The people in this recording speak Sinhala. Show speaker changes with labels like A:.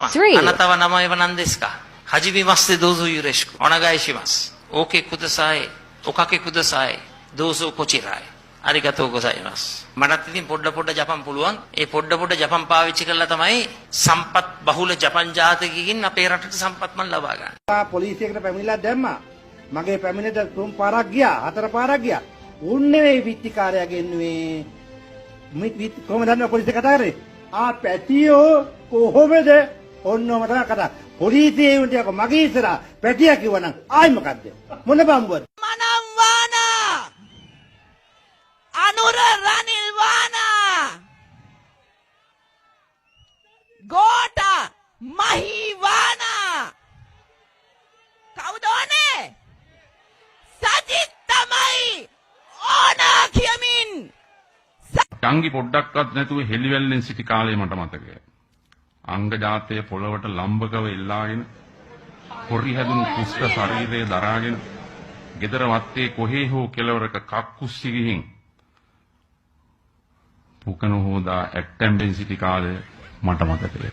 A: 3
B: あなたは名前は何ですか。はじめまして、どうぞよろしく。お願いします。お受けください。おかけください。どうぞこちらへ。ありがとうございます。මටත් ඉතින් පොඩ පොඩ ජපන් පුළුවන්. ඒ පොඩ පොඩ ජපන් පාවිච්චි කරලා තමයි සම්පත් බහුල ජපන් ජාතිකයකින් අපේ රටට සම්පත් මන් ලබා ගන්න.
C: පොලිසියකට පැමිණිලා දැම්මා. මගේ පැමිණිට තුන් පාරක් ගියා, හතර පාරක් ගියා. උන් නෙවෙයි විත්තිකාරයා ගෙන්නුවේ. මේ කොහොමද දන්නව පොලිසිය කතා කරේ? ආ පැටියෝ කොහොමද? ඔන්නෝම තමයි කතා. පොලිසියේ උන්ට යකෝ මගේ ඉස්සරහා පැටියා කිව්වනම් ආයි මොකද්ද? මොන බම්බුවද?
D: මනම් වානා, අනුර රනිල් වානා, ගෝට මහී වානා. කවුද ඕනේ? සජිත් තමයි ඕනා කියමින්
E: අංගි පොඩ්ඩක්වත් නැතුව හෙලිවැල්ලෙන් සිටි කාලය මට මතකයි. අංග ජාතය පොළවට ලම්බකව එල්ලාගෙන, හොරි හැදුණු කුෂ්ඨ ශරීරය දරාගෙන, ගෙදර වත්තේ කොහේ හෝ කෙළවරක කක්කුස්සි ගිහින් පුකන හොදා ඇට්ටැම්බෙන් සිටි කාලය මට මතකයි.